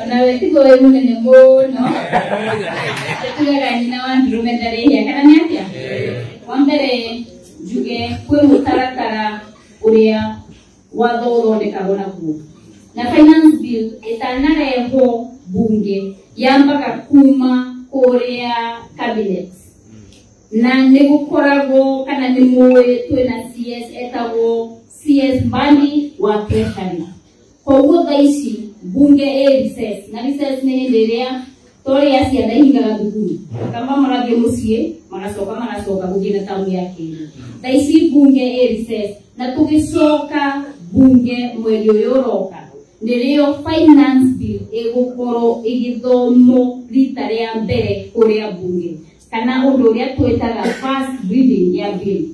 Onawe tiguo wĩ mũnene mũno tugaga nyina wa ndũrũme ndarĩ kana nĩ atĩa? Wa mbere njuge kwĩ mũtaratara ũrĩa watho ũthondekagwo naguo, na finance bill ĩtanarehwo bunge yambaga kuma kũrĩa cabinet, na nĩ gũkoragwo kana nĩ mũĩ twĩna CS etagwo CS Mbadi wa Treasury. Koguo thaa ici bunge ĩ recess, na recess nĩ hĩndĩ ĩrĩa toria ciana ihingaga thukuru kamba magathiĩ mũciĩ magacoka magacoka gũthiĩ na tamu ya kerĩ. Thaa ici bunge ĩ recess, na tũgĩcoka bunge mweri ũyũ ũroka nĩrĩo finance bill ĩgũkorwo ĩgĩthomwo rita rĩa mbere kũrĩa bunge, kana ũndũ ũrĩa twĩtaga first reading ya bill.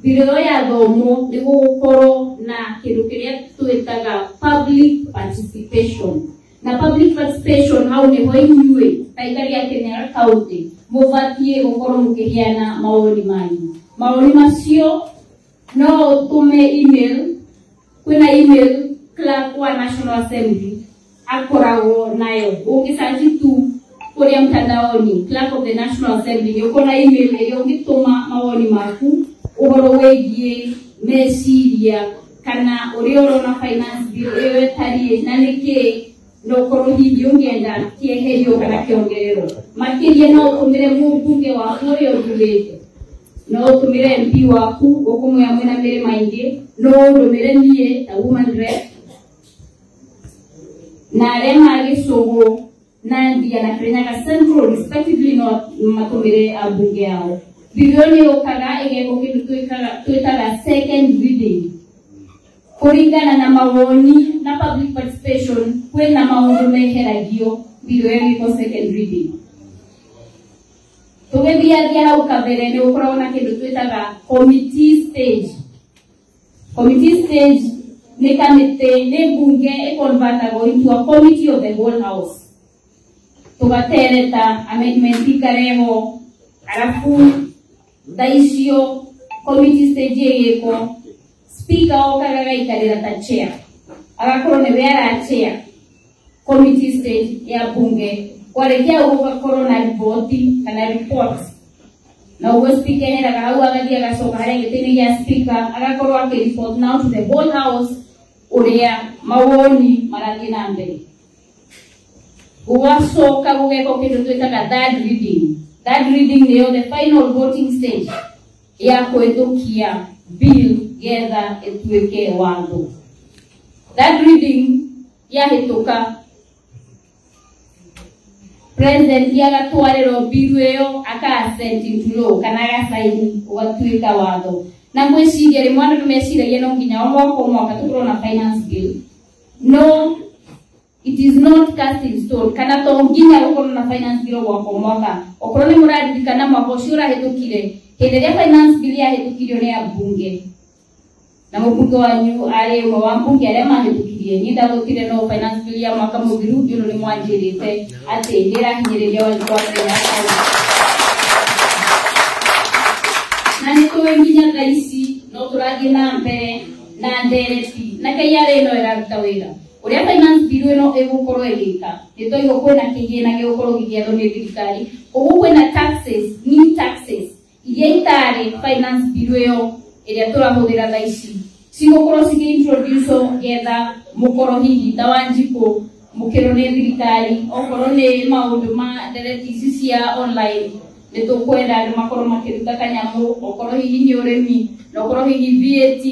Bill ĩyo yathomwo nĩ gũgũkorwo na kĩndũ kĩrĩa twĩtaga public participation, na public participation hau nĩho inyuĩ ta aikari a Kirinyaga County mũbatiĩ gũkorwo mũkĩheana mawoni manyu. Mawoni macio no ũtũme email, kwĩna email clerk wa National Assembly akoragwo nayo, ũngĩsearch tu kũrĩa mtandaoni clerk of the National Assembly nĩ ũkona email ĩrĩa ũngĩtũma mawoni maku ũhoro wĩgiĩ meciria kana ũrĩa ũrona finance bill ĩyo ĩtariĩ na nĩkĩĩ no ũkorwo hihi ũngĩenda kĩeherio kana kĩongererwo. Makĩria no ũtũmĩre mũmbunge waku ũrĩa ũthurĩte, no ũtũmĩre MP waku ũkũmwĩra mwĩna mĩrĩma ĩngĩ, no ũndũmĩre niĩ ta woman rep na arĩa ma Gĩcũgũ na Ndia na Kirinyaga Central respectively no matũmĩre ambunge ao. Bill ĩyo nĩ yũkaga ĩgekwo kĩndũ twĩtaga second reading kũringana na mawoni na public participation. Kwĩna maũndũ meheragio bill ĩyo ĩgĩkwo second reading. Tũgĩthiathia hau kabere nĩ gũkoragwo na kĩndũ twĩtaga committee stage. Committee stage nĩ kamĩtĩ nĩ mbunge ĩconvertagwo into a committee of the whole house, tũgatereta amendment ikarehwo, arabu thaa icio committee stage ĩgĩkwo speaker okaga agaikarĩra ta chair, agakorwo nĩwe ara chair committee stage ya bunge. Kwarĩkia ũguo gũgakorwo na riboti kana report, na ũguo speaker eheraga hau agathiĩ agacoka harĩa gĩtĩ-inĩ gĩa speaker agakorwo akĩ report now to the whole house ũrĩa mawoni marathiĩ na mbere. Gũgacoka gũgekwo kĩndũ twĩtaga third reading. Third reading nĩyo the final voting stage ya kũhĩtũkia bill getha ĩtuĩke watho. Third reading yahĩtũka, president agatwarĩrwo bill ĩyo aka assent into law kana agasaini ũgatuĩka watho. Na ngwĩciria rĩmwe andũ nĩmeciragia no nginya o mwaka o mwaka tũkorwo na finance bill. No, it is not cast in stone kana to nginya gũkorwo na finance bill o mwaka o mwaka. Okorwo nĩ mũraririkana mwaka ũcio ũrahĩtũkire hĩndĩ ĩrĩa finance bill yahĩtũkirio nĩ ambunge, na mũmbunge wanyu arĩ ũmwe wa mbunge arĩa mahĩtũkirie, niĩ ndathũkire no finance bill ya mwaka mũthiru nĩ ũndũ nĩ mwanjĩrĩte atĩ nĩ ĩrahinyĩrĩria Wanjikũ wa Kirinyaga County. Na nĩ tũĩ nginya thaa ici no tũrathiĩ na mbere na ndereti na KRA ĩno ĩraruta wĩra. Ũrĩa finance bill ĩno ĩgũkorwo ĩgĩka nĩ twaigua kwĩna kĩgĩna gĩgũkorwo gĩgĩethwo nĩ thirikari, ũguo kwĩna taxes, new taxes iria itarĩ finance bill ĩyo ĩrĩa tũrahũthĩra thaa ici cigũkorwo cikĩ-introduce getha mũkorwo hihi ta Wanjikũ mũkĩrwo nĩ thirikari okorwo nĩ maũndũ ma ndereti ici cia online nĩ tũkwenda andũ makorwo makĩruta kanyamũ, okorwo hihi nĩ ũrĩmi na okorwo hihi VAT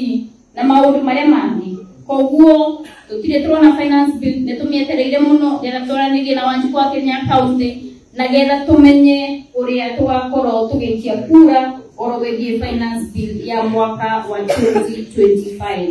na maũndũ marĩa mangĩ. Koguo tũtirĩ tũrona finance bill, nĩ tũmĩetereire mũno getha twaranĩrie na Wanjikũ wa Kirinyaga County na getha tũmenye ũrĩa tũgakorwo tũgĩikia kura ũhoro wĩgiĩ finance bill ya mwaka wa 2025.